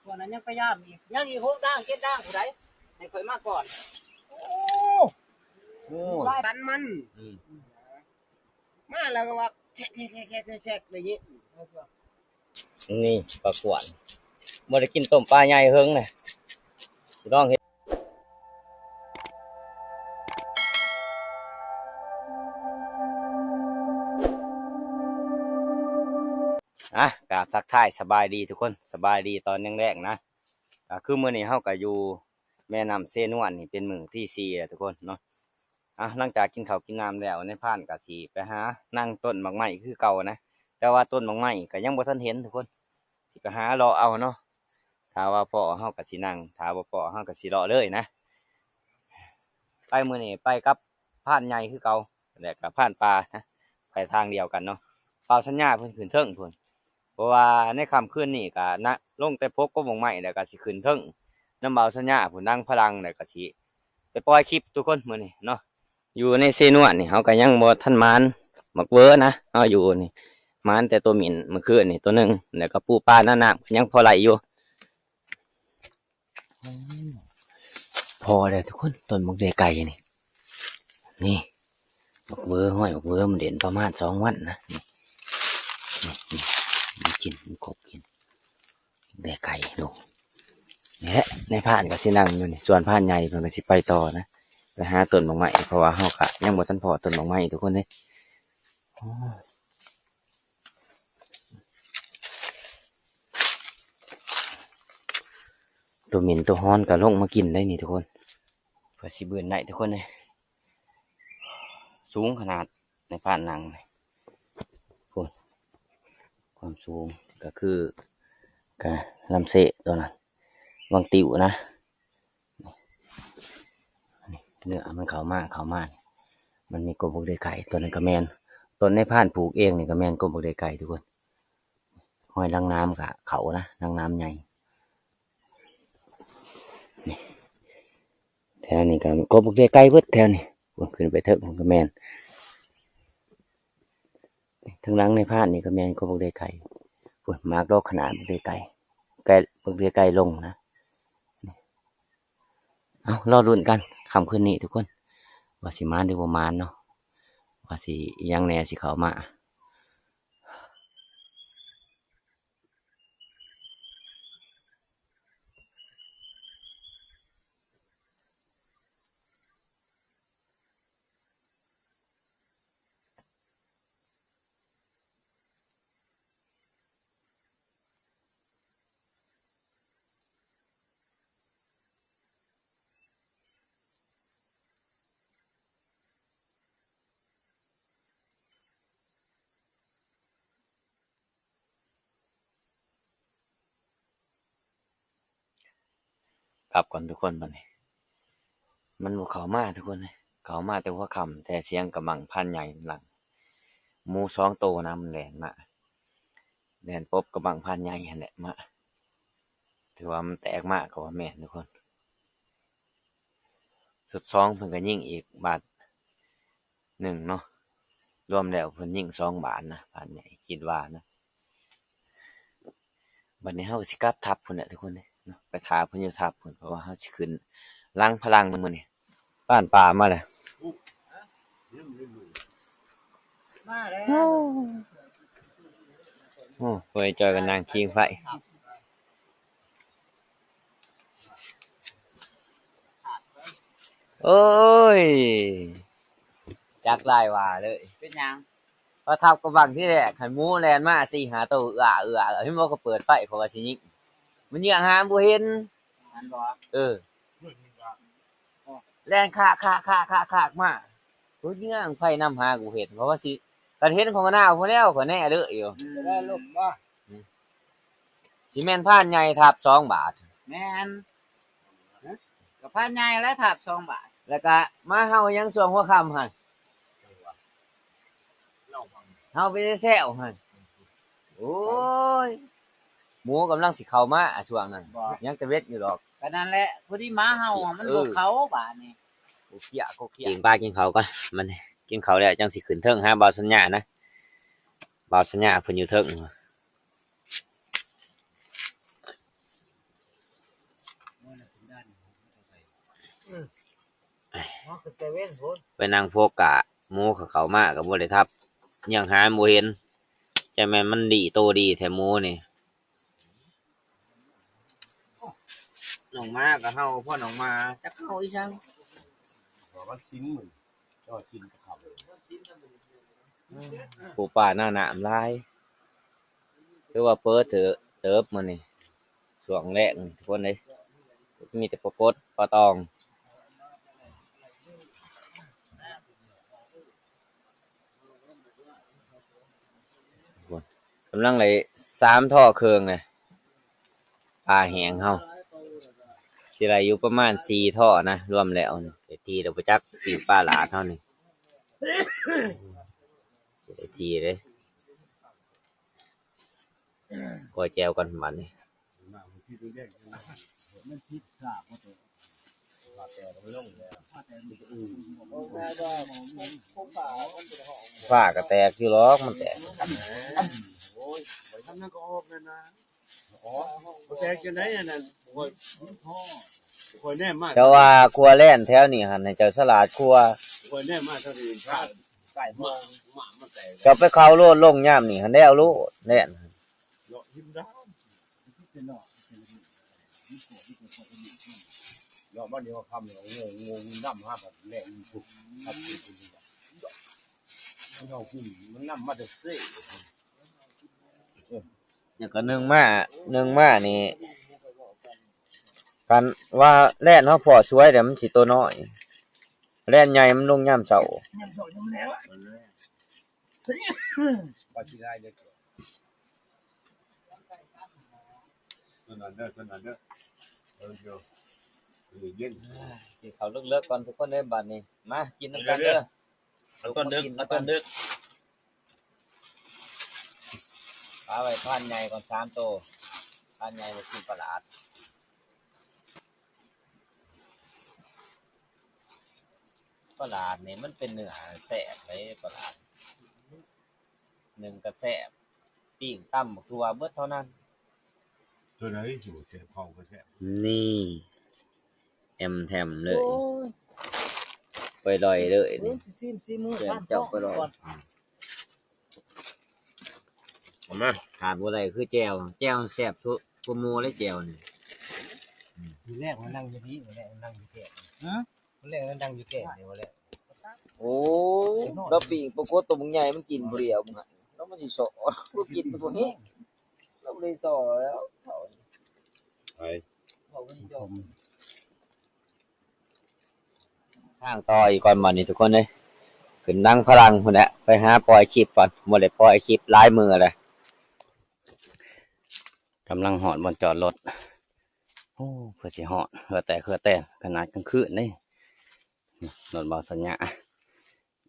ພວກນັ້ນຍັງພະຍາຍາມອີກ ຍັງອີກຫົກດ່າງເຈັດດ່າງຜູ້ໃດ ໃຫ້ຂ້ອຍມາກ່ອນ. ໂອ້ ໂອ້ ຫຼາຍຕັນມັນ ອືມ ມາແລ້ວກໍວ່າແຊກໆໆໆ ໄດ້ຍິນ. ນີ້ປາກວນ ບໍ່ໄດ້ກິນຕົ້ມປາໃຫຍ່ເຫິງນະ ຊິລອງເຮັດ. ອ່ະ ກາບທັກທາຍສະບາຍດີທຸກຄົນ ສະບາຍດີຕອນແລງໆນະ. ກໍຄືມື້ນີ້ເຮົາກໍຢູ່ແມ່ນ້ຳເຊນວນນີ້ເປັນມື້ທີສີ່ແລ້ວທຸກຄົນເນາະ. ອ່ະ ຫຼັງຈາກກິນເຂົ້າກິນນ້ຳແລ້ວ ນາຍພານກໍຊິໄປຫານັ່ງຕົ້ນໝາກໄມ້ຄືເກົ່ານະ ແຕ່ວ່າຕົ້ນໝາກໄມ້ກໍຍັງບໍ່ທັນເຫັນທຸກຄົນ ຊິໄປຫາເລາະເອົາເນາະ. ຖ້າວ່າພໍ້ເຮົາກໍຊິນັ່ງ ຖ້າບໍ່ພໍ້ເຮົາກໍຊິເລາະເລີຍນະ. ໄປມື້ນີ້ໄປກັບພານໃຫຍ່ຄືເກົ່າ ແລະກໍພານປ່ານະ ໄປທາງດຽວກັນເນາະ. ບ່າວສັນຍາເພິ່ນຂຶ້ນເທິງພຸ້ນ ເພາະວ່າໃນຄ່ຳຄືນນີ້ກະນະ ລົງແຕ່ປົກກົກໝາກໄມ້ ແລ້ວກະຊິຂຶ້ນເທິງນຳບ່າວສັນຍາພຸ້ນ ດັງພະລັງ ແລ້ວກະຊິໄປປ່ອຍຄລິບທຸກຄົນມື້ນີ້ເນາະ. ຢູ່ໃນເຊນວນນີ້ເຮົາກະຍັງບໍ່ທັນໝານໝາກເວີນະ ເຮົາຢູ່ນີ້ໝານແຕ່ໂຕໝິ່ນມື້ຄືນນີ້ໂຕໜຶ່ງ ແລ້ວກະປູປາໜ້ານ້ຳກະຍັງພໍໄດ້ຢູ່. ພໍແລ້ວທຸກຄົນ ຕົ້ນບັກເດໄກ່ນີ້ ນີ້ ບັກເວີ ຮອຍບັກເວີ ມັນເດັ່ນປະມານສອງວັນນະ ນີ້ ນີ້ ນີ້ ມັນກິນ ມັນກົບກິນ ເດໄກ່ລູກ ແລະ ນາຍພານກໍຊິນັ່ງຢູ່ນີ້ ສ່ວນພານໃຫຍ່ເພິ່ນກໍຊິໄປຕໍ່ນະ ໄປຫາຕົ້ນບັກໄມ້ ເພາະວ່າເຮົາກະຍັງບໍ່ທັນພໍ້ຕົ້ນບັກໄມ້ທຸກຄົນເດ້. ໂອ້ ໂຕເໝັນໂຕຮ້ອນກໍລົງມາກິນໄດ້ນີ້ທຸກຄົນ ເພື່ອຊິບືນໄດ້ທຸກຄົນເອີຍ. ສູງຂະໜາດໃນພານນັ່ງນີ້ ພຸ້ນ ຄວາມສູງກໍຄື ກະລຳເຊໂຕນັ້ນ ວັງຕິວນະ. ນີ້ ເນື້ອມັນເຂົ້າມາ ເຂົ້າມາ ມັນມີກົບບັກເດໄກ່ ໂຕນັ້ນກໍແມ່ນ ຕົ້ນໃນພານປູກເອງນີ້ກໍແມ່ນກົບບັກເດໄກ່ທຸກຄົນ. ຮອຍຫຼັງນ້ຳກໍເຂົ້ານະ ຫຼັງນ້ຳໃຫຍ່ ນີ້ ແຖວນີ້ກໍກົບບັກເດໄກ່ເບິດແຖວນີ້ ພຸ້ນ ຂຶ້ນໄປເທິງພຸ້ນກໍແມ່ນ. ທາງຫຼັງໃນພານນີ້ກໍແມ່ນກົບບັກເດໄກ່ ພຸ້ນ ໝາກດອກຂະໜາດບັກເດໄກ່ ໃກ້ບັກເດໄກ່ລົງນະ. ເອົາ ລໍລຸ້ນກັນຄ່ຳຄືນນີ້ທຸກຄົນ ວ່າຊິໝານຫຼືບໍ່ໝານເນາະ ວ່າຊິອີ່ຫຍັງແດ່ຊິເຂົ້າມາ. ກັບກ່ອນທຸກຄົນ ບັດນີ້ມັນບໍ່ເຂົ້າມາທຸກຄົນເອີຍ ເຂົ້າມາແຕ່ຫົວຄ່ຳ ແຕ່ສຽງກະບັ້ງພານໃຫຍ່ຫຼັງ ໝູສອງໂຕນະ ມັນແລ່ນມາ ແລ່ນປົບກະບັ້ງພານໃຫຍ່ຫັ້ນແຫຼະມາ ຖືວ່າມັນແຕກມາກໍວ່າແມ່ນທຸກຄົນ. ຊຸດສອງເພິ່ນກໍຍິງອີກບາດໜຶ່ງເນາະ ລວມແລ້ວເພິ່ນຍິງສອງບາດນະ ບາດໃຫຍ່ ຄິດວ່ານະ. ບັດນີ້ເຮົາກໍຊິກັບທັບພຸ້ນແຫຼະທຸກຄົນເອີຍເນາະ ໄປຖ້າເພິ່ນຢູ່ທັບພຸ້ນ ເພາະວ່າເຮົາຊິຂຶ້ນຫຼັງພະລັງມື້ນີ້. ຜ່ານປ່າມາແລ້ວ ມາແລ້ວ ໂອ້ ໂອ້ ເພິ່ນຈ່ອຍກັນນັ່ງຜິງໄຟ. ໂອ້ຍ ຈັກຫຼາຍວ່າເລີຍ ເປັນຫຍັງ? ເຂົາທັບກະບັ້ງທີແລກ ໃຫ້ໝູແລ່ນມາສີ່ຫ້າໂຕ ເອື້ອໆ ເຫັນບໍ່ ເຂົາເປີດໄຟ ເຂົາວ່າຊິຍິງ ມັນເຍືອງຫາບໍ່ເຫັນ ແມ່ນບໍ່? ເອີ ແລ່ນຄາກໆໆໆມາ ໂອ້ຍ ເຍືອງໄຟນຳຫາ ກູເຫັນ ເຂົາວ່າຊິ ຄັນເຫັນເຂົາມາໜາວພຸ້ນແລ້ວ ຂ້ອຍແນ່ເລີຍຢູ່ ຈະໄດ້ລົມບໍ່? ຊິແມ່ນພານໃຫຍ່ທັບສອງບາດ ແມ່ນ ກະພານໃຫຍ່ແຫຼະທັບສອງບາດ ແລ້ວກະມາເຫົ່າຫຍັງຊ່ວງຫົວຄ່ຳຫັ້ນ ເຫົ່າໄປແຊວຫັ້ນ ໂອ້ຍ ໝູກຳລັງຊິເຂົ້າມາຊ່ວງນັ້ນ ຍັງຕະເວັດຢູ່ດອກ ກະນັ້ນແຫຼະ ພໍດີໝາເຫົ່າມັນບໍ່ເຂົ້າບາດນີ້ ກູເຄຍ ກູເຄຍ ກິນປາກິນເຂົ້າກ່ອນ ມັນກິນເຂົ້າແລ້ວຈັ່ງຊິຂຶ້ນເທິງຫາບ່າວສັນຍານະ ບ່າວສັນຍາເພິ່ນຢູ່ເທິງ. ໄປນັ່ງໂຟກະ ໝູເຂົາເຂົ້າມາກໍບໍ່ໄດ້ທັບ ຍັງຫາບໍ່ເຫັນ ຈັກແມ່ນມັນດີໂຕດີແທ້ໝູນີ້. ນ້ອງໝາກໍເຫົ່າ ພໍນ້ອງໝາ ຈັກເຫົ່າອີ່ຫຍັງ ມັນຊິນ ມັນຊິນກັບເຂົາ. ປູປາໜ້ານ້ຳຫຼາຍ ຖືວ່າເປີດເຕີບມື້ນີ້ ຊ່ວງແລ້ງນີ້ທຸກຄົນເອີຍ ມີແຕ່ປາກົດປາຕອງ. ກຳລັງໄດ້ສາມທໍ່ເຄິ່ງເລີຍ ປາແຫ້ງເຮົາ ຊິໄດ້ຢູ່ປະມານສີ່ທໍ່ນະ ລວມແລ້ວ ໄດ້ທີ່ແລ້ວບໍ່ຈັກ ປີ້ງປາຫຼາດເຮົານີ້ ຊິໄດ້ທີ່ເດ້. ກ້ອຍແຈ່ວກ່ອນບາດນີ້ ຟ້າກໍແຕກຢູ່ຫຼອກ ມັນແຕກ ໂອ້ຍ ມັນກໍອອກແລ້ວນະ. ອໍ ບໍ່ແຕກຈັ່ງໃດອັນນັ້ນ ຂ້ອຍ ຂ້ອຍແນມມາ ເຈົ້າວ່າຄົວແລ່ນແຖວນີ້ຫັ້ນ ໃຫ້ເຈົ້າສະຫຼາດຄົວ ຂ້ອຍແນມມາທາງນີ້ ໃກ້ໝາກ ໝາກມັນແຕກ ເຈົ້າໄປເຂົ້າໂລດ ລົງຍາມນີ້ຫັ້ນແລ້ວໂລດ ແລ່ນ ເລາະຫິມດານ ເລາະມານີ້ວ່າຄ່ຳ ງງ ງົງ ງຳຫາກັນແລ່ນຢູ່ພຸ້ນ ມັນເອົາກິນ ມັນນຳມາແຕ່ເຊ. ແລ້ວກໍໜຶ່ງມາ ໜຶ່ງມານີ້ ຄັນວ່າແລ່ນເຮົາພໍ້ສວຍແລ້ວ ມັນຊິໂຕນ້ອຍ ແລ່ນໃຫຍ່ມັນລົງຍາມເຊົ້າ ວ່າຊິຫຼາຍເດີ ເທົ່ານັ້ນເດີ ເທົ່ານັ້ນເດີ ເອີ ເຢັນ ກິນເຂົ້າເລິກໆກ່ອນທຸກຄົນເດີ ບາດນີ້ ມາກິນນຳກັນເດີ ເອົາຕອນເດິກ ເອົາຕອນເດິກ ປາໄວ້ພານໃຫຍ່ກ່ອນສາມໂຕ ພານໃຫຍ່ໄວ້ກິນປາຫຼາດ ປາຫຼາດນີ້ມັນເປັນເນື້ອແຊບເດ້ ປາຫຼາດ ໜຶ່ງກໍແຊບ ປີ້ງຕຳບັກຖົ່ວເບິດເທົ່ານັ້ນ ຕົວໃດຊິບໍ່ແຊບ ເຂົາກໍແຊບ ນີ້ ແອມແທມເລີຍ ໂອ້ຍ ໄປລອຍເລີຍນີ້ ຊິຊີມຊີມື ເຈົ້າໄປລອຍ ເອົາມາ ຂາດບໍ່ໄດ້ຄືແຈ່ວ ແຈ່ວແຊບສຸດກວ່າໝູ່ເລີຍແຈ່ວນີ້ ມື້ແລກມານັ່ງຢູ່ພີ້ ມື້ແລກມານັ່ງຢູ່ແກ້ງ ຮະ ມື້ແລກມານັ່ງຢູ່ແກ້ງນີ້ ມື້ແລກ ໂອ້ ລາວປີ້ງປາກົດໂຕບັກໃຫຍ່ ມັນກິນຜູ້ດຽວ ລາວມັນຊິສໍ້ ລາວກິນບໍ່ແຮງ ລາວບໍ່ໄດ້ສໍ້ແລ້ວ ໄປ ທາງຕໍ່ອີກກ່ອນບາດນີ້ທຸກຄົນເອີຍ ຂຶ້ນດັງພະລັງພຸ້ນແຫຼະ ໄປຫາປ່ອຍຄລິບກ່ອນ ບໍ່ໄດ້ປ່ອຍຄລິບຫຼາຍມື້ແລ້ວ ກຳລັງຮອດບ່ອນຈອດລົດ ໂອ້ ເພື່ອຊິຮອດ ເຫື່ອແຕກເຫື່ອແຕນ ຂະໜາດກາງຄືນເດ້ ລົດບ່າວສັນຍາ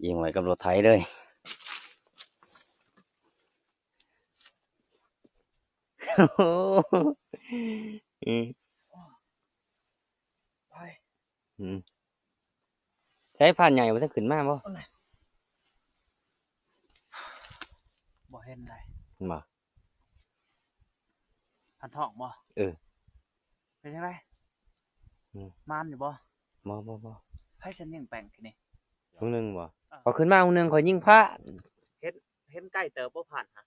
ອີງໄວ້ກັບລົດໄຖເລີຍ ໂອ້ ອືມ ໄປ ອືມ ໃສພານໃຫຍ່ບໍ່ທັນຂຶ້ນມາບໍ່? ບໍ່ເຫັນໃດ ເຫັນບໍ່? ພັນທອງບໍ່? ເອີ ເປັນຈັ່ງໃດ? ອືມ ໝານຢູ່ບໍ່? ບໍ່ ບໍ່ ບໍ່ ໃຜຊັ້ນຍິງແປ້ງທີ່ນີ້? ຜູ້ໜຶ່ງບໍ່? ເອີ ຂ້ອຍຂຶ້ນມາຜູ້ໜຶ່ງ ຂ້ອຍຍິງພາດ ເຫັນ ເຫັນໄກເຕີບບໍ່ພາດຫະ?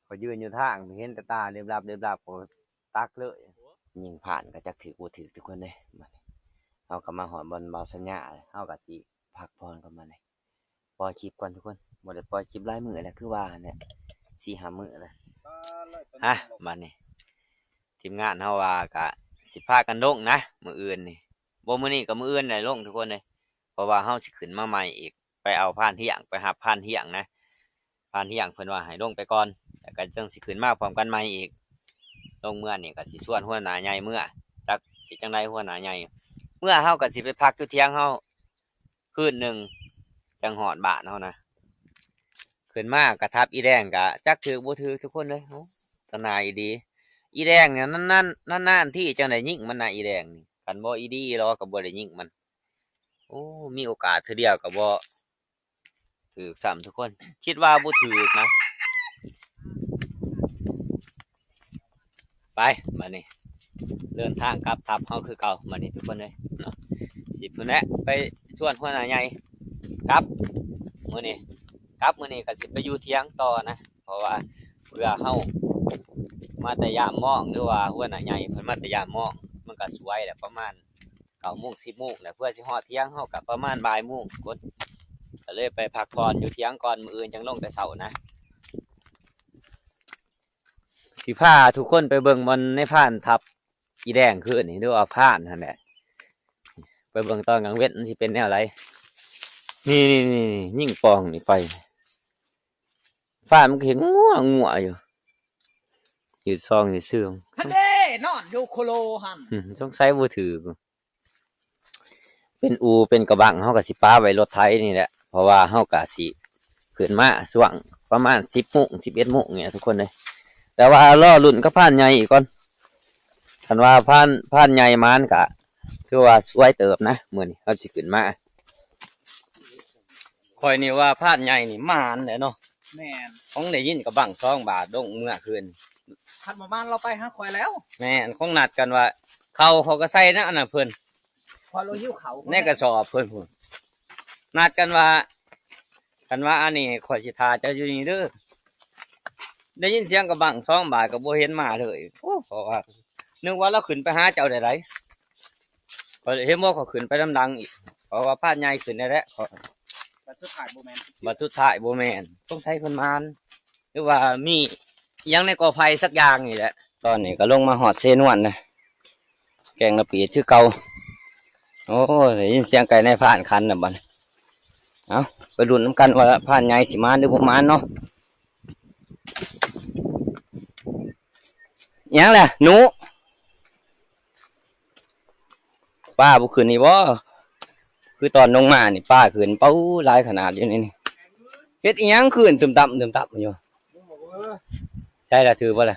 ຂ້ອຍຢືນຢູ່ທາງ ເຫັນແຕ່ຕາເລັບລັບ ເລັບລັບ ຂ້ອຍຕັກເລີຍ ຍິງພາດກໍຈັກຖືກບໍ່ຖືກທຸກຄົນເດ້. ບັດນີ້ເຮົາກໍມາຮອດບ່ອນບ່າວສັນຍາ ເຮົາກໍຊິພັກຜ່ອນກ່ອນບັດນີ້. ປ່ອຍຄລິບກ່ອນທຸກຄົນ ບໍ່ໄດ້ປ່ອຍຄລິບຫຼາຍມື້ແລ້ວ ຄືວ່າຫັ້ນແຫຼະ ສີ່ຫ້າມື້ແລ້ວ. ຮະ ບັດນີ້ທີມງານເຮົາວ່າກະຊິພາກັນລົງນະ ມື້ອື່ນນີ້ ບໍ່ ມື້ນີ້ກັບມື້ອື່ນໄດ້ລົງທຸກຄົນເດ້ ເພາະວ່າເຮົາຊິຂຶ້ນມາໃໝ່ອີກ ໄປເອົາພານທ່ຽງ ໄປຮັບພານທ່ຽງນະ ພານທ່ຽງເພິ່ນວ່າໃຫ້ລົງໄປກ່ອນ ແລ້ວກໍຈັ່ງຊິຂຶ້ນມາພ້ອມກັນໃໝ່ອີກ. ລົງເມືອນີ້ກໍຊິຊວນຫົວໜ້າໃຫຍ່ເມືອ ຈັກຊິຈັ່ງໃດ ຫົວໜ້າໃຫຍ່ ເມືອເຮົາກໍຊິໄປພັກຢູ່ຖຽງເຮົາ ຄືນໜຶ່ງຈັ່ງຮອດບ້ານເຮົານະ. ຂຶ້ນມາກະທັບອີແດງກະຈັກຖືກບໍ່ຖືກທຸກຄົນເອີຍ. ໂອ້ ຕາໜ່າຍອີ່ຫຼີ ອີແດງນີ້ ນານໆ ນານໆ ທີ່ຈັ່ງໄດ້ຍິງມັນນະ ອີແດງນີ້ ຄັນບໍ່ອີດີອີຫຼໍກໍບໍ່ໄດ້ຍິງມັນ. ໂອ້ ມີໂອກາດເທື່ອດຽວກໍບໍ່ຖືກຊ້ຳທຸກຄົນ ຄິດວ່າບໍ່ຖືກນະ. ໄປ ບາດນີ້ເດີນທາງກັບທັບເຮົາຄືເກົ່າ ບາດນີ້ທຸກຄົນເອີຍເນາະ ຊິພຸ້ນແຫຼະ ໄປ ຊວນຫົວໜ້າໃຫຍ່ກັບ ມື້ນີ້ ກັບມື້ນີ້ກໍຊິໄປຢູ່ຖຽງຕໍ່ນະ ເພາະວ່າເພື່ອເຮົາມາແຕ່ຍາມມອງ ຫຼືວ່າຫົວໜ້າໃຫຍ່ເພິ່ນມາແຕ່ຍາມມອງ ມັນກໍສວຍແຫຼະ ປະມານເກົ້າໂມງ ສິບໂມງແຫຼະ ເພື່ອຊິຮອດຖຽງເຮົາກໍປະມານບ່າຍໂມງ ກໍເລີຍໄປພັກຜ່ອນຢູ່ຖຽງກ່ອນ ມື້ອື່ນຈັ່ງລົງແຕ່ເຊົ້ານະ. ຊິພາທຸກຄົນໄປເບິ່ງບ່ອນໃນພານທັບອີແດງຄືນນີ້ ຫຼືວ່າພານຫັ້ນແຫຼະ ໄປເບິ່ງຕອນກາງເວັນມັນຊິເປັນແນວໃດ. ນີ້ໆໆ ຍິງປ່ອງນີ້ໄປ ພານມັນກໍເຫັນງົວໆຢູ່ ຢືດຊອງຢູ່ຊື່ ຫັ້ນເດ້ ນອນຢູ່ໂຄໂລຫັ້ນ ອືມ ສົງໄສບໍ່ຖືກ. ເປັນອູ່ເປັນກະບັງ ເຮົາກໍຊິປະໄວ້ລົດໄຖນີ້ແຫຼະ ເພາະວ່າເຮົາກໍຊິຂຶ້ນມາຊ່ວງປະມານສິບໂມງ ສິບເອັດໂມງນີ້ແຫຼະທຸກຄົນເອີຍ. ແຕ່ວ່າລໍລຸ້ນກັບພານໃຫຍ່ອີກກ່ອນ ຄັນວ່າພານ ພານໃຫຍ່ມານກໍຖືວ່າສວຍເຕີບນະ ມື້ນີ້ເຮົາຊິຂຶ້ນມາ. ຂ້ອຍນີ້ວ່າພານໃຫຍ່ນີ້ມານແຫຼະເນາະ. ແມ່ນ ຄົງໄດ້ຍິນກະບັງສອງບາດລົງເມື່ອຄືນ ຄັນບໍ່ມານລາວໄປຫາຂ້ອຍແລ້ວ. ແມ່ນ ຄົງນັດກັນວ່າ ເຂົ້າເຂົາກໍໃສ່ໃນອັນນັ້ນເພິ່ນ ຂ້ອຍລາວຫິວເຂົ້າ ໃນກະສອບເພິ່ນພຸ້ນ ນັດກັນວ່າ ຄັນວ່າອັນນີ້ຂ້ອຍຊິຖ້າເຈົ້າຢູ່ນີ້ເດີ. ໄດ້ຍິນສຽງກະບັງສອງບາດກໍບໍ່ເຫັນມາເລີຍ. ໂອ້ ເພາະວ່ານຶກວ່າລາວຂຶ້ນໄປຫາເຈົ້າໄດ້ໃດ ຂ້ອຍເຫັນບໍ່ ຂ້ອຍຂຶ້ນໄປນຳຫຼັງອີກ ເພາະວ່າພານໃຫຍ່ຂຶ້ນໄດ້ແລ້ວ. ບັດສຸດທ້າຍບໍ່ແມ່ນ ບັດສຸດທ້າຍບໍ່ແມ່ນ ສົງໄສເພິ່ນມານ ຫຼືວ່າມີອີ່ຫຍັງໃນກໍໄຜ່ສັກຢ່າງນີ້ແຫຼະ. ຕອນນີ້ກໍລົງມາຮອດເຊນວນນະ ແກ້ງລະປີດຄືເກົ່າ. ໂອ້ຍ ໄດ້ຍິນສຽງໄກ່ນາຍພານຂັນນະບັດນີ້. ເອົ້າ ໄປລຸ້ນນຳກັນວ່າພານໃຫຍ່ຊິມານຫຼືບໍ່ມານເນາະ. ອີ່ຫຍັງລະໜູ? ປາບໍ່ຂຶ້ນອີກບໍ່? ຄືຕອນລົງມານີ້ປາຂຶ້ນ ປາ ຫຼາຍຂະໜາດຢູ່ໃນນີ້. ເຮັດອີ່ຫຍັງຂຶ້ນຕຶມຕຳຕຶມຕຳຢູ່? ໃຊ່ລະ ຖືກບໍ່ລະ?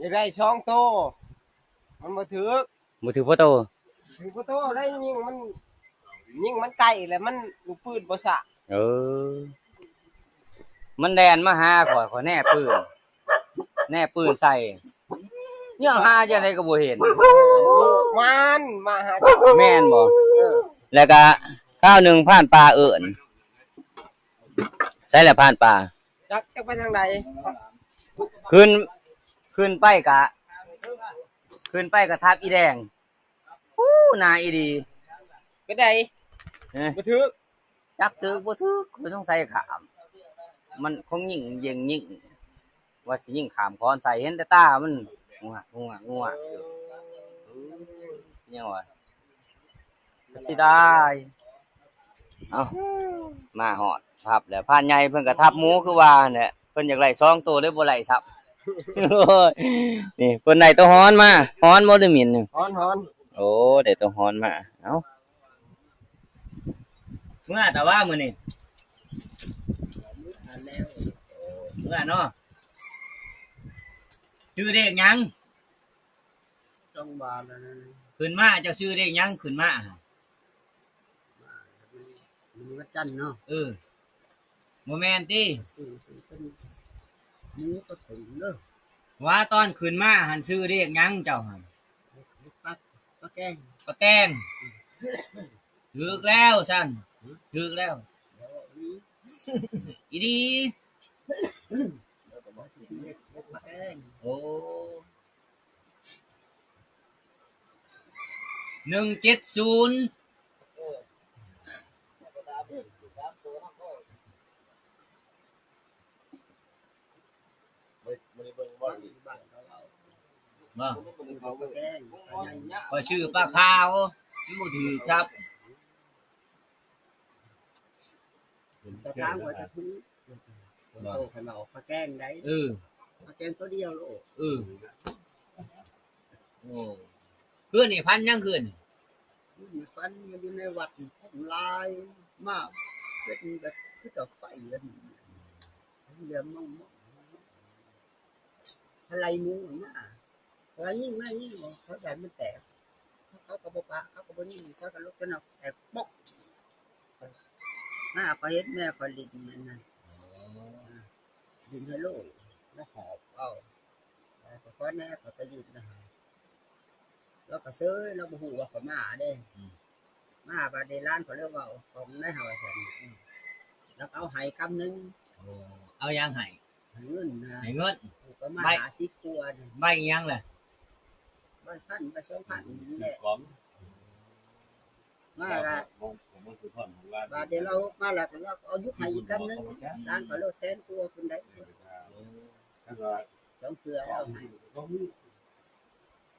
ຢາກໄດ້ສອງໂຕ ມັນບໍ່ຖືກ. ບໍ່ຖືກພໍໂຕ. ຖືກພໍໂຕໄດ້ ຍິງມັນ ຍິງມັນໄກແລ້ວມັນລູກປືນບໍ່ສະ. ເອີ ມັນແລ່ນມາຫາຂ້ອຍ ຂ້ອຍແນບປືນ ແນບປືນໃສ່ ຍັງຫາຈັ່ງໃດກໍບໍ່ເຫັນ. ມານມາຫາເຈົ້າ ແມ່ນບໍ່? ເອີ ແລ້ວກະຄາວໜຶ່ງພານປ່າເອີ້ນ ໃສລະພານປ່າ? ຈັກ ຈັກໄປທາງໃດ. ຂຶ້ນ ຂຶ້ນໄປກະ ຂຶ້ນໄປກະທັບອີແດງ. ໂອ້ ໜ້າອີ່ດີ. ເປັນໃດ? ເອີ ບໍ່ຖືກ. ຈັກຖືກບໍ່ຖືກ ຂ້ອຍສົງໄສຂ້າມ ມັນຄົງຍິງເຢັງຍິງ ວ່າຊິຍິງຂ້າມຄອນໃສ່ ເຫັນແຕ່ຕາມັນງວກງວກງວກຢູ່. ເອີ ຍັງວ່າ ເສຍດາຍ. ເອົ້າ ມາຮອດທັບແລ້ວ ພານໃຫຍ່ເພິ່ນກໍທັບໝູຄືວ່າຫັ້ນແຫຼະ ເພິ່ນຢາກໄລ່ສອງໂຕເລີຍບໍ່ໄລ່ຊ້ຳ. ໂອ້ຍ ນີ້ເພິ່ນໄດ້ໂຕຮອນມາ ຮອນບໍ່ ຫຼືໝິ່ນ? ຮອນ ຮອນ. ໂອ້ ໄດ້ໂຕຮອນມາ. ເອົ້າ ເມື່ອແຕ່ວ່າມື້ນີ້ ເມື່ອເນາະ. ຊື່ເລກຫຍັງ? ຈັງຫວະນັ້ນ ຂຶ້ນມາ ເຈົ້າຊື່ເລກຫຍັງ? ຂຶ້ນມາ ມື້ນີ້ວັນຈັນເນາະ. ເອີ ບໍ່ແມ່ນຕິ? ຊື່ ຊື່ເປັນໝູປະຖົງເດີ. ວ່າຕອນຂຶ້ນມາຫັ້ນຊື່ເລກຫຍັງເຈົ້າຫັ້ນ? ປາ ປາແກງ. ປາແກງ. ຖືກແລ້ວຊັ້ນ ຖືກແລ້ວ ອີ່ດີ. ໂອ້ ໜຶ່ງເຈັດສູນ. ບໍ່ ຂ້ອຍຊື່ປາຂາວ ມັນບໍ່ຖືກຊັບ. ປາຂາວຂ້ອຍຈະຖືກ ໂຕຄັນວ່າອອກປາແກງໄດ໋. ເອີ ປາແກງໂຕດຽວໂລດ. ເອີ ໂອ້ ຄືນນີ້ຝັນຫຍັງຄືນ? ຄືນນີ້ຝັນມາຢູ່ໃນວັດ ຄົນຫຼາຍ ມາເປັນແບບຄືດອກໄຟ ແບບນີ້ ເຫຼືອມມອງໆ ໄລ່ໝູມາ ເຂົາຍິງມາຍິງ ເຂົາຢ້ານມັນແຕກ ເຂົາກໍບໍ່ປະ ເຂົາກໍບໍ່ຍິງ ເຂົາກໍລຸກຂຶ້ນມາແຕກປົກ ມາ ຂ້ອຍເຫັນແມ່ຂ້ອຍຫຼິ້ນນັ້ນນະ ຫຼິ້ນໄຮໂລ ລະຫອບເອົາ ຂ້ອຍຂໍແດ່ ຂ້ອຍກໍຢືນນະ ລາວກໍເຊີຍ ລາວບໍ່ຮູ້ວ່າຂ້ອຍມາເດ້. ອືມ ມາບາດນີ້ຫຼານກໍເລີຍເວົ້າຂອງນາຍເຮົາວ່າຊັ້ນ ແລ້ວກໍເອົາໃຫ້ກຳໜຶ່ງ. ໂອ້ ເອົາຫຍັງໃຫ້? ໃຫ້ເງິນນະ ໃຫ້ເງິນ ປະມານ ໃບ ຫ້າສິບກວ່ານີ້. ໃບຫຍັງລະ? ໃບພັນ ໃບສອງພັນນີ້ແຫຼະ. ມາລະ ບາດນີ້ລາວມາລະ ລາວເອົາຍຸບໃຫ້ອີກກຳໜຶ່ງ. ຫຼານກໍເລີຍແສນກວ່າພຸ້ນໃດ. ເອີ ສອງເທື່ອເອົາໃຫ້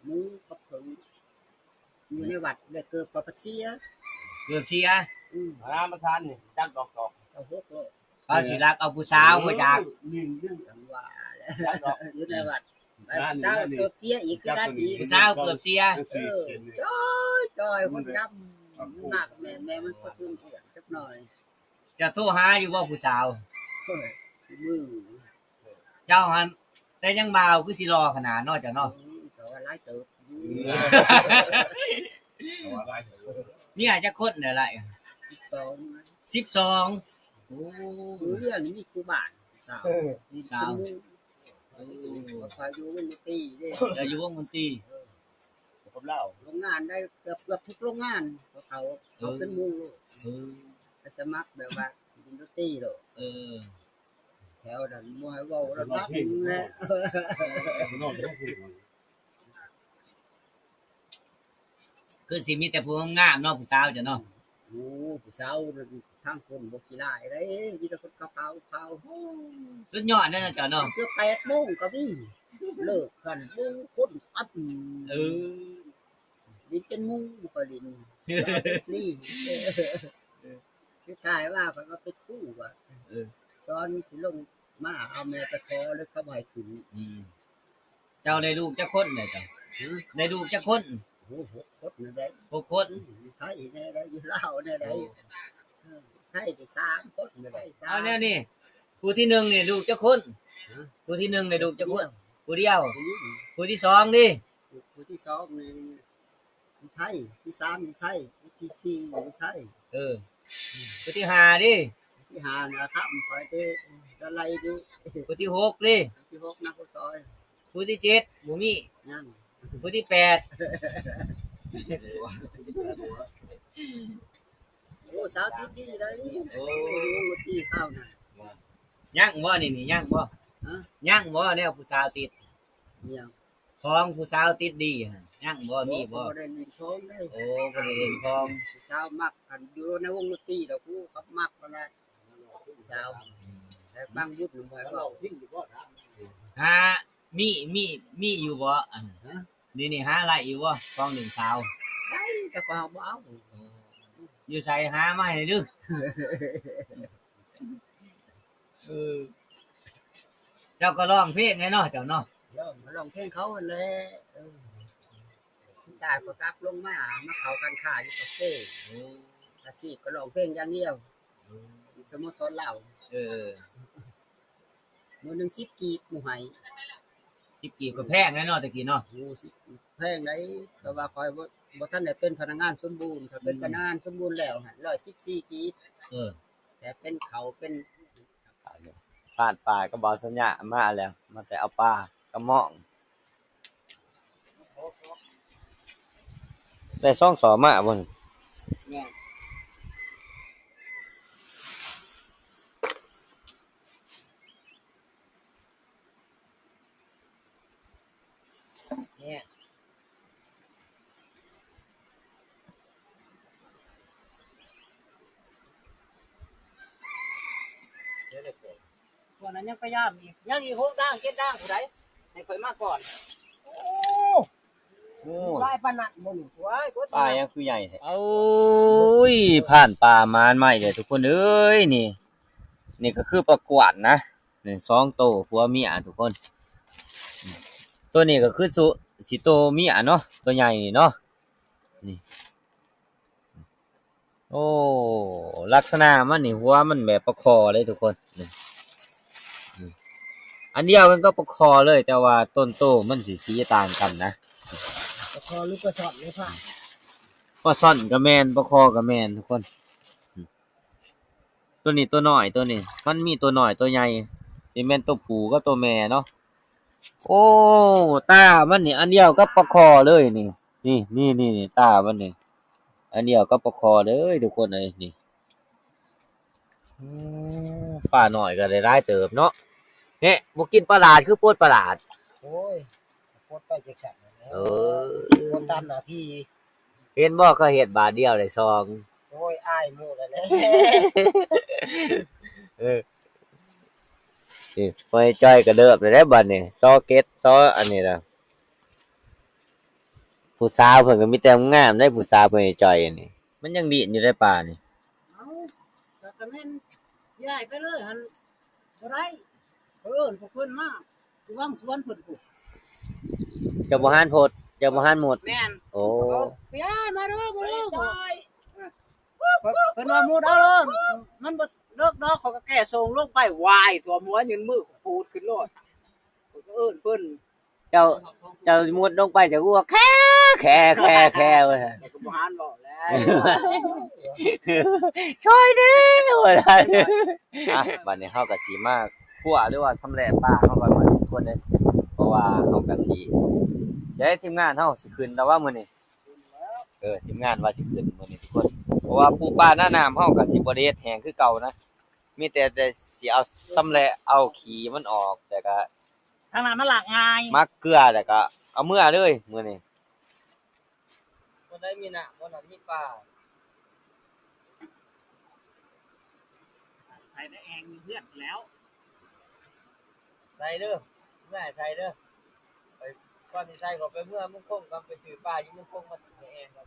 ໝູກັບເຜິ້ງ ຢູ່ໃນວັດ ແລ້ວເກີບກໍເສຍ. ເກີບເສຍ? ອືມ ປະທານນີ້ຈັກດອກດອກ ເອົາຫົກໂລດ. ເຂົາຊິລັກເອົາຜູ້ສາວບໍ່ຈັກ? ນີ້ຍັງວ່າແຫຼະ ຈັກດອກ ຢູ່ໃນວັດ ຜູ້ສາວເກີບເສຍອີກຄືກັນອີກ. ຜູ້ສາວເກີບເສຍ? ເອີ ຈ້ອຍໆ ຄົນດຳ ມັນມາກັບແມ່ ແມ່ມັນກໍຊຶມເອງຈັກໜ້ອຍ. ເຈົ້າໂທຫາຢູ່ບໍ່ຜູ້ສາວ? ເອີ ມື້ ເຈົ້າຫັ້ນແຕ່ຍັງບ່າວຄືຊິຫຼໍ່ຂະໜາດເນາະເຈົ້າເນາະ. ອືມ ກໍວ່າຫຼາຍເຕີບຢູ່ ກໍວ່າຫຼາຍເຕີບ. ເມຍຈັກຄົນແດ່ລະ? ສິບສອງ. ສິບສອງ. ໂອ້ ເຮືອນມີຄູ່ບ້ານ ສາວ ເອີ ມີສາວ ເປັນໝູ່. ໂອ້ ຂ້ອຍຢູ່ວົງດົນຕີເດ້. ເຈົ້າຢູ່ວົງດົນຕີ ເອີ ກັບລາວ ໂຮງງານໄດ້ເກືອບ ເກືອບທຸກໂຮງງານ ເຂົາ ເຂົາ ເອີ ເປັນໝູ່. ເອີ ໄປສະໝັກແບບວ່າຫຼິ້ນດົນຕີໂລດ. ເອີ ແຖວນັ້ນບໍ່ໃຫ້ເວົ້າລະດັບແຫຼະ. ຄືຊິມີແຕ່ຜູ້ງາມໆເນາະ ຜູ້ສາວເຈົ້າເນາະ. ໂອ້ ຜູ້ສາວທາງຄົນບໍ່ຂີ້ລ້າຍເດ້ ມີແຕ່ຄົນຂາວໆ ໂອ້ ສຸດຍອດເດ້ເນາະເຈົ້າເນາະ. ເກືອບແປດໂມງກໍມີ ເລີກຫັ້ນ ໂອ້ ຄົນອັດ. ເອີ ຫຼິ້ນເປັນໝູ່ ບໍ່ຄ່ອຍຫຼິ້ນ ເປັນລີ້. ສຸດທ້າຍວ່າເພິ່ນວ່າເປັນຄູວ່າ ເອີ ສອນຊິລົງມາເອົາແມ່ໄປຂໍ ເລີຍເຂົາບໍ່ໃຫ້ຂຶ້ນ. ອືມ ເຈົ້າໄດ້ລູກຈັກຄົນແດ່ເຈົ້າ? ຮະ? ໄດ້ລູກຈັກຄົນ? ໂອ້ ຫົກຄົນແດ່. ຫົກຄົນ? ອືມ ໄທແດ່ ຢູ່ລາວແດ່. ໂອ້ ເອີ ໄທໄດ້ສາມຄົນແດ່. ເອົາແນວນີ້ ຜູ້ທີໜຶ່ງນີ້ລູກຈັກຄົນ? ຮະ? ຜູ້ທີໜຶ່ງນີ້ລູກຈັກຄົນ? ຜູ້ດຽວ. ຜູ້ດຽວ? ຜູ້ຍິງ. ຜູ້ທີສອງນີ້? ຜູ້ ຜູ້ທີສອງນີ້ ຢູ່ໄທ, ທີສາມຢູ່ໄທ, ທີສີ່ຢູ່ໄທ. ເອີ ຜູ້ທີຫ້າເດ? ທີຫ້ານະ ທຳຂ້ອຍເດ ກະໄລເດ. ຜູ້ທີຫົກເດ? ຜູ້ທີຫົກນະ ຜູ້ຊອຍ. ຜູ້ທີເຈັດບໍ່ມີ? ຍັງ. ຜູ້ທີແປດ? ໂອ້ ສາວຕິດດີໄດ໋. ໂອ້ ຕິດຄາວນະ. ຍັງບໍ່ນີ້ ຍັງບໍ່? ຮະ? ຍັງບໍ່ແນວຜູ້ສາວຕິດ? ຍັງ. ຂອງຜູ້ສາວຕິດດີຫັ້ນຍັງບໍ່ ມີບໍ່? ບໍ່ໄດ້ຫຼິ້ນຂອງເດ້. ໂອ້ ບໍ່ໄດ້ຫຼິ້ນຂອງ. ຜູ້ສາວມັກ ຄັນຢູ່ໃນວົງດົນຕີແລ້ວ ຜູ້ເຂົາມັກຫັ້ນແຫຼະ ຜູ້ສາວ. ອືມ ແຕ່ບາງບຸນບໍ່ໃຫ້ເວົ້າ. ຫາ ມີ ມີ ມີຢູ່ບໍ່? ອັນ ຮະ? ນີ້ ນີ້ຫາໄດ້ຢູ່ບໍ່ ຂອງຫຼິ້ນສາວ? ໄດ້ ແຕ່ຂ້ອຍບໍ່ເອົາ. ໂອ້ ຢູ່ໃສ ຫາມາໃຫ້ແດ່ເດີ. ເອີ ເຈົ້າກໍຮ້ອງເພງແດ່ເນາະ ເຈົ້າເນາະ. ຮ້ອງ ກໍຮ້ອງເພງເຂົາຫັ້ນແຫຼະ. ເອີ ສຸດທ້າຍກໍກັບລົງມາ ມາເຂົ້າການຄ້າຢູ່ປາກເຊ. ໂອ້ ອາຊີບກໍຮ້ອງເພງຢ່າງດຽວ. ໂອ້ ສະໂມສອນລາວ. ເອີ ມື້ໜຶ່ງສິບກີບ ໝູ່ໃຫ້. ສິບກີບກໍແພງແລ້ວເນາະ ແຕ່ກີ້ເນາະ. ໂອ້ ສິບ ແພງໄດ໋ ແຕ່ວ່າຂ້ອຍບໍ່ ບໍ່ທັນໄດ້ເປັນພະນັກງານສົມບູນ. ຖ້າເປັນ ອືມ ພະນັກງານສົມບູນແລ້ວຫັ້ນ ຮ້ອຍສິບສີ່ກີບ. ເອີ ແຕ່ເປັນເຂົ້າເປັນ ຜ່ານປ່າກັບບ່າວສັນຍາມາແລ້ວ ມາແຕ່ເອົາປາກະໝ້ອງ. ໄດ້ສອງຊອມາບໍ່ນີ້? ແມ່ນ. ພວກນັ້ນຍັງພະຍາຍາມອີກ ຍັງອີກຫົກດ້າງເຈັດດ້າງຜູ້ໃດ ໃຫ້ຂ້ອຍມາກ່ອນ. ໂອ້ ໂອ້ ຫຼາຍປານນັ້ນບໍ່ນີ້. ໂອ້ຍ ປາຫຍັງຄືໃຫຍ່ແທ້? ໂອ້ຍ ຜ່ານປ່າມາໃໝ່ເດ້ທຸກຄົນເອີຍ. ນີ້ ນີ້ກໍຄືປາກວານນະ. ນີ້ສອງໂຕຜົວເມຍທຸກຄົນ. ໂຕນີ້ກໍຄືຊິໂຕເມຍເນາະ ໂຕໃຫຍ່ນີ້ເນາະ. ນີ້ ໂອ້ ລັກສະນະມັນນີ້ ຫົວມັນແບບປາຄໍ່ເລີຍທຸກຄົນ. ນີ້ ນີ້ ອັນດຽວກັນກັບປາຄໍ່ເລີຍ ແຕ່ວ່າຕົ້ນໂຕມັນຊິສີຕ່າງກັນນະ. ປາຄໍ່ຫຼືປາຊ່ອນເລີຍ ປາຊ່ອນກໍແມ່ນ ປາຄໍ່ກໍແມ່ນທຸກຄົນ. ໂຕນີ້ໂຕນ້ອຍ ໂຕນີ້ມັນມີໂຕນ້ອຍໂຕໃຫຍ່ ຊິແມ່ນໂຕຜູ້ກັບໂຕແມ່ເນາະ. ໂອ້ ຕາມັນນີ້ອັນດຽວກັບປາຄໍ່ເລີຍນີ້. ນີ້ ນີ້ ນີ້ ນີ້ ຕາມັນນີ້ ອັນດຽວກັບປາຄໍເດີທຸກຄົນເອີຍນີ້. ໂອ້ ປານ້ອຍກໍໄດ້ຫຼາຍເຕີບເນາະ. ແນະ ບໍ່ກິນປາຫຼາດຄືປົດປາຫຼາດ. ໂອ້ຍ ປົດໄປຈັກຊັ້ນແຫຼະ. ເອີ ປົດຕາມໜ້າທີ່. ເຫັນບໍ່ ເຂົາເຮັດບາດດຽວໄດ້ສອງ. ໂອ້ຍ ອາຍໝູ່ແລ້ວແຫຼະ. ເອີ ນີ້ ພໍ່ໃຫຍ່ຈ່ອຍກະເລີບແລ້ວເດ້ບາດນີ້. ຊໍເກັດ ຊໍອັນນີ້ລະ. ຜູ້ສາວເພິ່ນກໍມີແຕ່ງາມເດ້ ຜູ້ສາວພໍ່ໃຫຍ່ຈ່ອຍນີ້. ມັນຍັງດີ້ນຢູ່ໄດ໋ປານີ້. ເອົ້າ ກໍ ກໍແມ່ນຍ້າຍໄປເລີຍຫັ້ນ ບໍ່ໄດ້. ເອີ້ນພວກເພິ່ນມາ ຢູ່ວັງສວນເພິ່ນພຸ້ນ. ເຈົ້າບໍ່ຫານໂພດ ເຈົ້າບໍ່ຫານໝົດ. ແມ່ນ. ໂອ້ ເອົາ ຍ້າຍມາເດີ ມາເດີ. ເພິ່ນ ເພິ່ນວ່າໝູດເອົາໂລດ ມັນບໍ່ເລີກດອກ ເຂົາກໍແກ່ສົ່ງລົງໄປ. ວາຍ ຕົວະຫົວຍືນມືປູດຂຶ້ນໂລດ. ຂ້ອຍກໍເອີ້ນເພິ່ນ ເຈົ້າ ເຈົ້າມຸດລົງໄປ ເຈົ້າກໍແຄ ແຄ ແຄ ແຄ ວ່າຊັ້ນ. ແຕ່ກໍບໍ່ຫານເວົ້າແລ້ວ ຊ່ອຍແດ່ ວ່າຊັ້ນ. ອ່ະ ບັດນີ້ເຮົາກໍຊິມາຂົ້ວ ຫຼືວ່າຊຳແຫຼະປາເຮົາກ່ອນ ບາດນີ້ທຸກຄົນເດ້. ເພາະວ່າເຮົາກໍຊິ ເດ້ ທີມງານເຮົາຊິຂຶ້ນແລ້ວວ່າມື້ນີ້. ເອີ ທີມງານວ່າຊິຂຶ້ນມື້ນີ້ທຸກຄົນ ເພາະວ່າປູປາໜ້ານ້ຳເຮົາກໍຊິບໍ່ໄດ້ເຮັດແຫ້ງຄືເກົ່ານະ. ມີແຕ່ ແຕ່ຊິເອົາຊຳແຫຼະ ເອົາຂີ້ມັນອອກ ແລ້ວກໍ ທາງນັ້ນມັນລາກງ່າຍ ໝັກເກືອ ແລ້ວກໍເອົາເມືອເລີຍມື້ນີ້. ບ່ອນໃດມີນ້ຳ ບ່ອນນັ້ນມີປາ. ໃສ່ໃນແອ່ງເຮືອນແລ້ວ ໃສ່ເດີ ເມືອໃສ່ເດີ. ໄປ ກ່ອນຊິໃສ່ ກໍໄປເມືອເມືອງຄົງ ກໍໄປຊື້ປາຢູ່ເມືອງຄົງມາໃນແອ່ງກ່ອນ.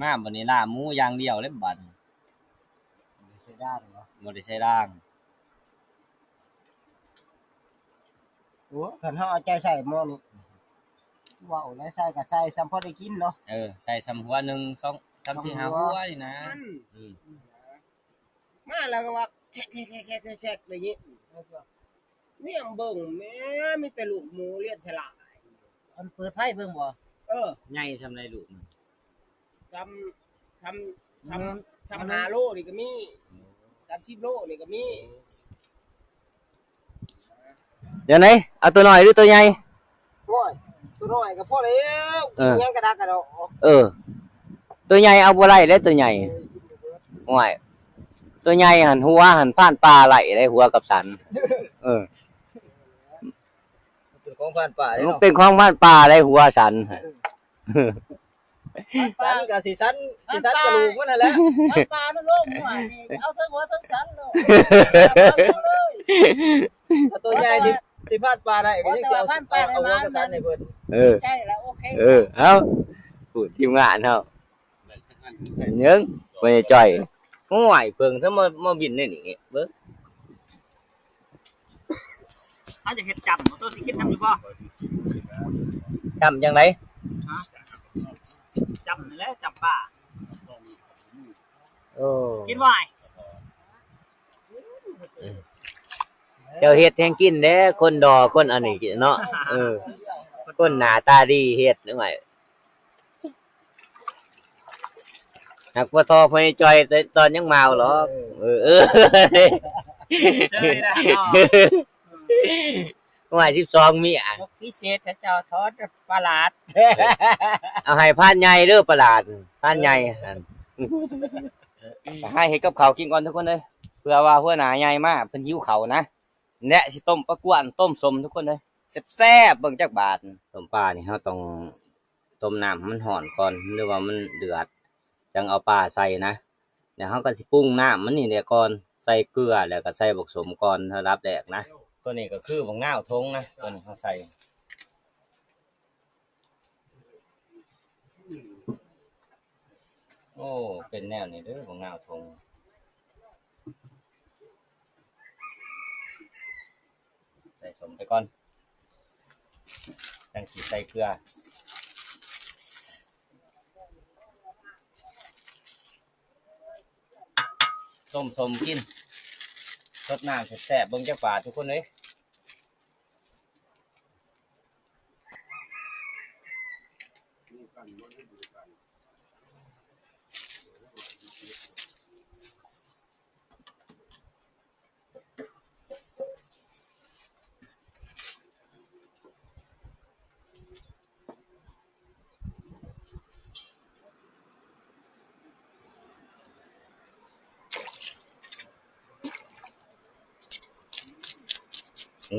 ມາບັດນີ້ລ່າໝູຢ່າງດຽວເລີຍບັດນີ້. ບໍ່ໄດ້ໃສ່ດາງເນາະ ບໍ່ໄດ້ໃສ່ດາງ. ໂອ້ ຄັນເຮົາເອົາໃຈໃສ່ໝໍ້ນີ້ ເວົ້າແລ້ວໃສ່ກໍໃສ່ສ່ຳພໍໄດ້ກິນເນາະ. ເອີ ໃສ່ສ່ຳຫົວໜຶ່ງ ສອງ ສາມ ສີ່ ຫ້າຫົວນີ້ນະ. ອືມ ມາແລ້ວກໍວ່າແຊກໆໆໆ ໄດ້ຍິນ ແນມເບິ່ງແມ້ ມີແຕ່ລູກໝູລຽນສະຫຼາຍ. ອັນເປີດໄຟເບິ່ງບໍ່? ເອີ ໃຫຍ່ສ່ຳໃດລູກມັນ? ສ່ຳ ສ່ຳ ສ່ຳ ສ່ຳຫ້າໂລນີ້ກໍມີ ສ່ຳສິບໂລນີ້ກໍມີ. ຈັ່ງໃດ ເອົາຕົວນ້ອຍຫຼືຕົວໃຫຍ່? ໂອ້ຍ ຕົວນ້ອຍກໍພໍແລ້ວ ເອີ ກິນຫຍັງກະດັກກະດໍ. ເອີ ຕົວໃຫຍ່ເອົາບໍ່ໄດ້ເດ້ ຕົວໃຫຍ່. ໂອ້ຍ ຕົວໃຫຍ່ຫັ້ນ ຫົວຫັ້ນ ພານປ່າໄລ່ເດ້ ຫົວກັບສັນ. ເອີ ເປັນຂອງພານປ່າເດ້ເນາະ ເປັນຂອງພານປ່າໄດ້ ຫົວສັນ. ສັນກໍຊິສັນ ຊິສັນກະດູກມັນຫັ້ນແຫຼະ. ພານປ່ານັ້ນໂລກຫົວນີ້ ເອົາທັງຫົວທັງສັນໂລດ ເອົາເລີຍ. ຕົວໃຫຍ່ທີ່ ທີ່ພານປ່າໄດ້ກໍຍັງຊິເອົາ ເອົາຫົວກັບສັນໃຫ້ເພິ່ນ. ເອີ ໃຈລະ ໂອເຄ ເອີ ເອົາ ຜູ້ທີມງານເຮົາ ຍັງບໍ່ໄດ້ຈ່ອຍ. ໂອ້ຍ ເພິ່ງ ເຖິງມາ ມາບິນໃນນີ້ເບິ່ງ. ເຮົາຈະເຮັດຈ້ຳ ໂຕຊິກິນນຳຢູ່ບໍ່? ຈ້ຳຈັ່ງໃດ? ຮະ? ຈ້ຳນັ້ນແຫຼະ ຈ້ຳປາ. ໂອ້ ກິນບໍ່ອ້າຍ? ເຈົ້າເຮັດແຮງກິນເດ້ ຄົນດໍ ຄົນອັນນີ້ເນາະ. ເອີ ຄົນໜ້າຕາດີເຮັດ ນ້ອຍ. ຫາກບໍ່ທໍ່ພໍ່ໃຫຍ່ຈ່ອຍຕອນຍັງມາວຫຼອກ. ເອີ ເອີ ເຊີຍນະເນາະ. ວ່າສິບສອງມີອະ ນົກພິເສດເຂົາເຈົ້າທອດປະຫຼາດ. ເອົາໃຫ້ພານໃຫຍ່ເດີ ປະຫຼາດ ພານໃຫຍ່ຫັ້ນ. ໃຫ້ເຮັດກັບເຂົ້າກິນກ່ອນທຸກຄົນເອີຍ ເພື່ອວ່າຫົວໜ້າໃຫຍ່ມາເພິ່ນຫິວເຂົ້ານະ. ແລະ ຊິຕົ້ມປາກວນ ຕົ້ມສົ້ມທຸກຄົນເອີຍ ແຊບໆ. ເບິ່ງຈັກບາດ ຕົ້ມປານີ້ເຮົາຕ້ອງຕົ້ມນ້ຳໃຫ້ມັນຮ້ອນກ່ອນ ຫຼືວ່າມັນເດືອດ ຈັ່ງເອົາປາໃສ່ນະ. ແລ້ວເຮົາກໍຊິປຸງນ້ຳມັນນີ້ແຫຼະກ່ອນ ໃສ່ເກືອ ແລ້ວກໍໃສ່ບັກສົ້ມກ່ອນ ລຳດັບແລກນະ. ຕົວນີ້ກໍຄືບັກນາວທົ່ງນະ ຕົວນີ້ເຮົາໃສ່. ໂອ້ ເປັນແນວນີ້ເດີ ບັກນາວທົ່ງ. ໃສ່ສົ້ມໄປກ່ອນ ຈັ່ງຊິໃສ່ເກືອ. ຕົ້ມສົ້ມກິນ ดน้ำแซ่บๆ เบิ่งจักบาททุกคนเอ้ย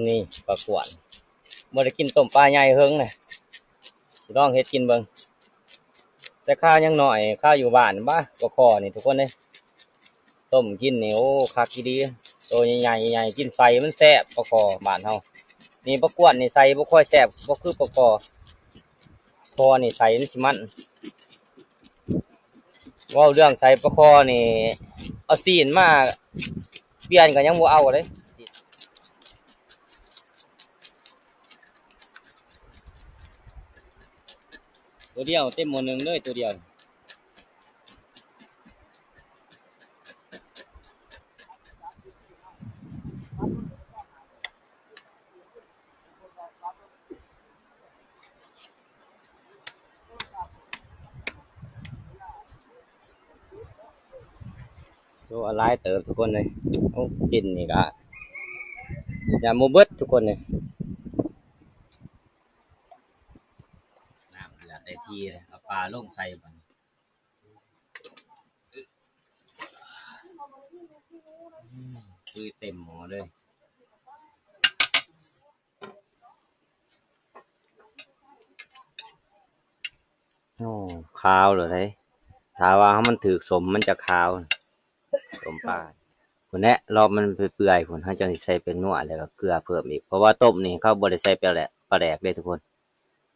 นี่ปลากวน บ่ได้กินต้มปลาใหญ่เฮิงนะ สิลองเฮ็ดกินเบิ่ง แต่ข้าวยังน้อย ข้าวอยู่บ้านบ้า ปลาคอนี่ทุกคนเอ้ย ต้มกินนี่ โอ้ คักอีหลี โตใหญ่ๆ ใหญ่ กินใส่มันแซ่บ ปลาคอบ้านเฮา นี่ปลากวนนี่ใส่บ่ค่อยแซ่บ บ่คือปลาคอ คอนี่ใส่มันสิมัน เว้าเรื่องใส่ปลาคอนี่ เอาซี้นมาเปลี่ยนก็ยังบ่เอาเด้ ตัวเดียวเต็มหม้อหนึ่งเลย ตัวเดียว โอ้ หลายเติบทุกคนเอ้ย โอ้ กินนี่ก็ย่านบ่เบิดทุกคนเอ้ย น้ำเดือดได้ที่เลย เอาปลาลงใส่บัดนี้ อืม คือเต็มหม้อเลย โอ้ คาวเลยเด้ ถ้าว่ามันถืกส้มมันจะคาว ส้มปลา พุ้นแหละ รอบมันเปื่อยๆ พุ้น เฮาจั่งสิใส่แป้งนัว แล้วก็เกลือเพิ่มอีก เพราะว่าต้มนี่เขาบ่ได้ใส่ปลาแดก ปลาแดกเด้ทุกคน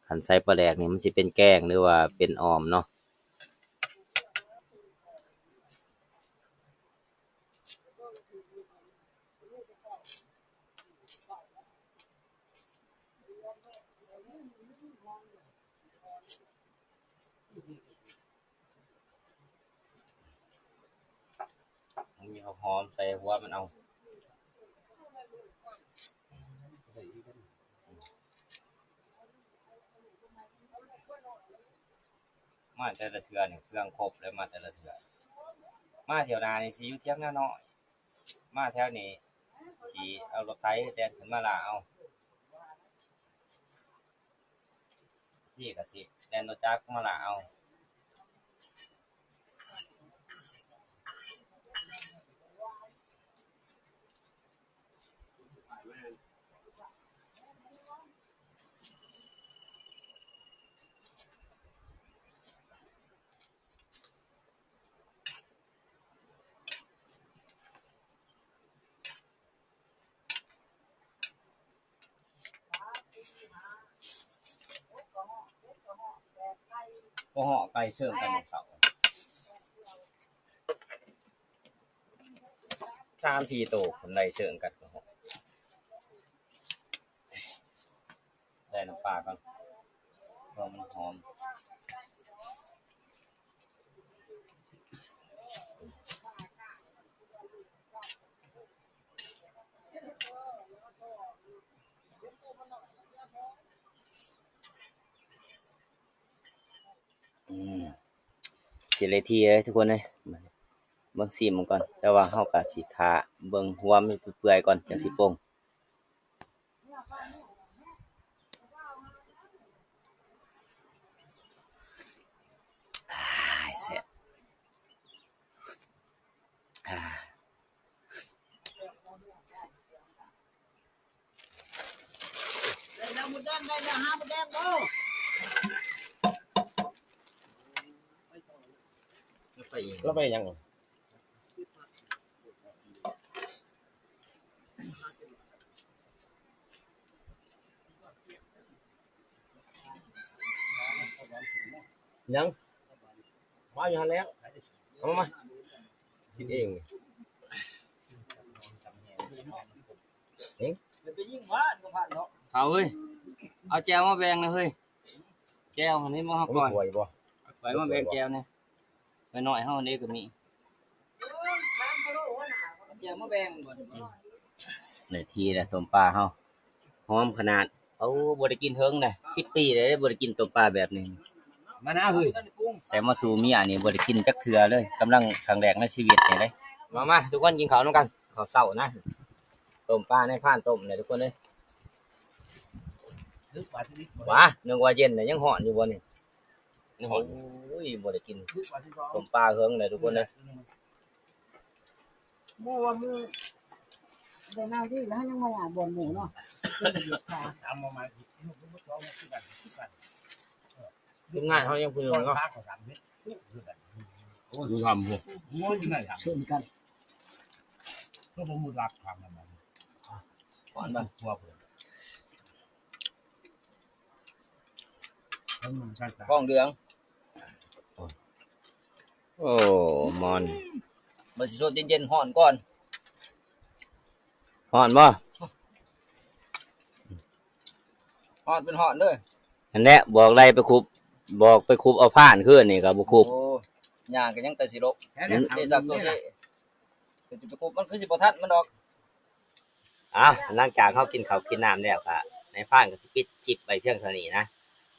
คันใส่ปลาแดกนี่มันสิเป็นแกงหรือว่าเป็นอ่อมเนาะ มันมีผักหอมใส่หัวมันเอา มาแต่ละเทื่อนี่เครื่องครบเลย มาแต่ละเทื่อ มาแถวนานี่สิอยู่เถียงนาน้อย มาแถวนี้สิเอารถไถแล่นขึ้นมาล่าเอา ที่ก็สิแล่นรถจักรมาล่าเอา บ่เหาะไก่เชิงกันเสา สามสี่โตคนไล่เชิงกัน ใส่น้ำปลาก่อน เพราะมันหอม อืม สิเลยทีเลยทุกคนเอ้ย เบิ่งซีมมันก่อน แต่ว่าเฮาก็สิท่าเบิ่งหัวมันเปื่อยๆก่อน จั่งสิปรุง อ้าย แซ่บ อ่า ได้แล้วมดแดง ได้แล้วหามดแดงบ่ แล้วไปอีก แล้วไปยัง ยัง มาอยู่หั่นแล้ว เอามา มา กินเอง หึ เอาเฮ้ย เอาแจ่วมาแบ่งหน่อยเฮ้ย แจ่วอันนี้มาเฮาก่อน เอาถ้วยบ่ เอาถ้วยมาแบ่งแจ่วแหน่ น้อยๆเฮานี่ก็มี เอาแจ่วมาแบ่งก่อน อืม ໄດ້ທີ່ແລ້ວ ຕົ້ມປາເຮົາ ຫອມຂະໜາດ. ໂອ້ ບໍ່ໄດ້ກິນເຖິງເດ້ ສິບປີແລ້ວເດ້ ບໍ່ໄດ້ກິນຕົ້ມປາແບບນີ້. ມານະເຮີ້ຍ ແຕ່ມາສູ່ເມຍນີ້ບໍ່ໄດ້ກິນຈັກເທື່ອເລີຍ ກຳລັງຄັ້ງແລກໃນຊີວິດນີ້ເດ້. ມາ ມາ ທຸກຄົນກິນເຂົ້ານຳກັນ ເຂົ້າເຊົ້ານະ. ຕົ້ມປານາຍພານຕົ້ມເດ້ທຸກຄົນເອີຍ. ຫວາ ນຶກວ່າເຢັນແລ້ວ ຍັງຮ້ອນຢູ່ບໍ່ນີ້? ຍັງຮ້ອນ. ໂອ້ຍ ບໍ່ໄດ້ກິນຕົ້ມປາເຫິງເດ້ທຸກຄົນເອີຍ. ບໍ່ວ່າມື້ໄດ້ນາງດີແລ້ວ ຍັງມາຍາມບ່ອນໝູ່ເນາະ. ເປັນລະບຽບຂາ ຖາມມາໃໝ່ ລູກບໍ່ຕ້ອງຄືກັນ ຄືກັນ. ທີມງານເຮົາຍັງຜູ້ໜຶ່ງເນາະ. ໂອ້ ຢູ່ທຳພຸ້ນ ໂອ້ຍ ຢູ່ໃນທຳ ເຊີນກັນ ກໍບໍ່ຮູ້ຫຼັກທຳນຳມັນ. ກ່ອນບໍ່ ຄົວເພິ່ນ ກອງເດືອງ. ໂອ້ ມອນ ມັນຊິສົດເຢັນໆ ຮ້ອນກ່ອນ. ຮ້ອນບໍ່? ຮ້ອນເປັນຮ້ອນເດີ. ຫັ້ນແຫຼະ ບອກໄລ່ໄປຄຸບ ບອກໄປຄຸບເອົາພານຄືນນີ້ກໍບໍ່ຄຸບ. ໂອ້ ຍ່າງກໍຍັງແຕ່ຊິລົກ ເດຊັກໂຊເຊ ກໍຊິໄປຄຸບ ມັນຄືຊິບໍ່ທັນມັນດອກ. ເອົາ ຫຼັງຈາກເຮົາກິນເຂົ້າກິນນ້ຳແລ້ວ ກໍນາຍພານກໍຊິປິດຄລິບໄວ້ພຽງເທົ່ານີ້ນະ.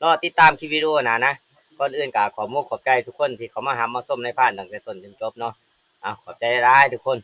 ລໍຕິດຕາມຄລິບວິດີໂອໜ້ານະ. ກ່ອນອື່ນກໍຂອບມຸກຂອບໃຈທຸກຄົນທີ່ເຂົ້າມາຮັບມາຊົມນາຍພານຕັ້ງແຕ່ຕົ້ນຈົນຈົບເນາະ. ເອົາ ຂອບໃຈຫຼາຍໆ ທຸກຄົນ.